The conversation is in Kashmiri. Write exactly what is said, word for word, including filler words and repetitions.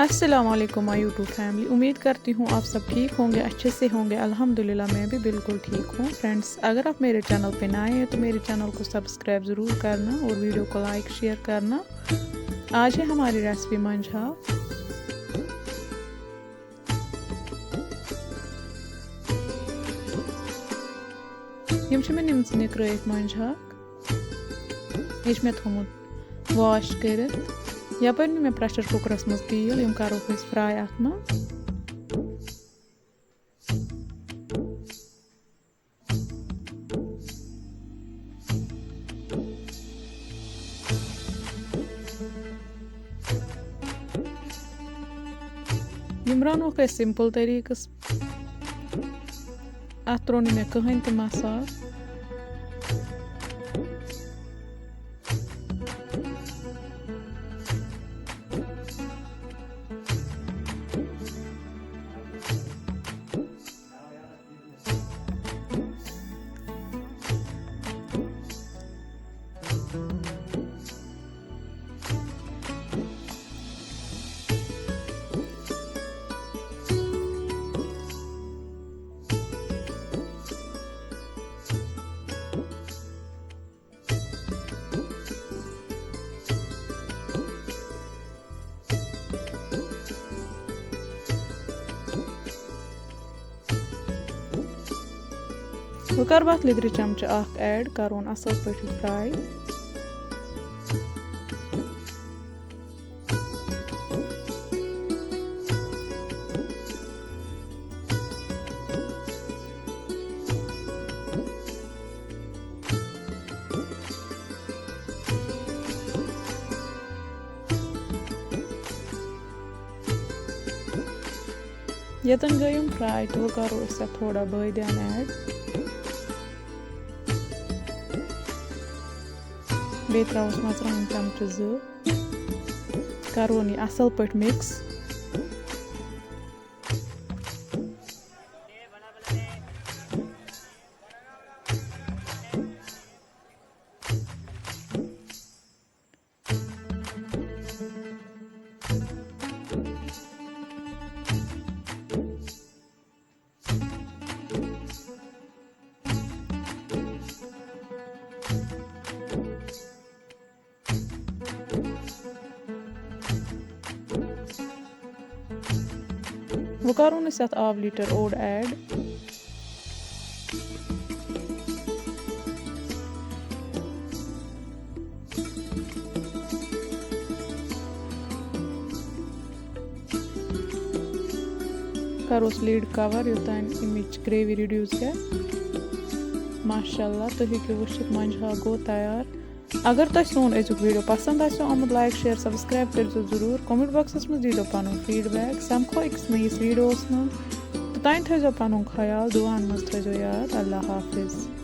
السلام علیکم مائی یوٹیوب فیملی، امید کرتی ہوں آپ سب ٹھیک ہوں گے، اچھے سے ہوں گے۔ الحمدللہ میں بھی بالکل ٹھیک ہوں۔ فرینڈز، اگر آپ میرے چینل پہ نئے ہیں تو میرے چینل کو سبسکرائب ضرور کرنا اور ویڈیو کو لائک شیئر کرنا۔ آج ہے ہماری ریسپی منجھا۔ یِم چھِ مےٚ نِمژٕ نِکرٲیِتھ منجھا۔ یہِ چھُ مےٚ تھوٚمُت واش کٔرِتھ۔ یَپٲرۍ نیوٗ مےٚ پریشر کُکرَس منٛز تیٖل، یِم کَرو أسۍ فراے اَتھ منٛز۔ یِم رَنوکھ أسۍ سِمپٕل طٔریٖقَس۔ اَتھ ترٛوو نہٕ مےٚ کٕہٕنۍ تہِ مصالہٕ۔ وۄنۍ کَرٕ بہٕ اَتھ لیٚدرِ چمچہٕ اَکھ ایڈ، کَرون اَصٕل پٲٹھۍ فراے۔ ییٚتٮ۪ن گٔے یِم فراے تہٕ وۄنۍ کَرو أسۍ اَتھ تھوڑا بٲدیان ایڈ۔ بیٚیہِ ترٛاووس مَرژٕوانٛگن چمچہٕ زٕ۔ کَرون یہِ اَصٕل پٲٹھۍ مِکٕس۔ وۄنۍ کَرون أسۍ اَتھ آب لیٖٹر اوٚڑ ایڈ۔ کَروس lid cover یوٚتام اَمِچ gravy reduce گژھِ۔ ماشاءاللہ، تُہۍ ہیٚکِو وٕچھِتھ، مۄنجہِ ہاکھ گوٚو تیار۔ اگر تۄہہِ سون أزیُک video پسنٛد آسیو آمُت، like، share، subscribe کٔرۍزیو ضروٗر۔ Comment boxس منٛز دیٖزیو پنُن feedback۔ سمکھو أکِس نٔیِس videoہس منٛز۔ توٚتام تھٲیزیو پنُن خیال، دُعاہن منٛز تھٲیزیو یاد۔ اللہ حافظ۔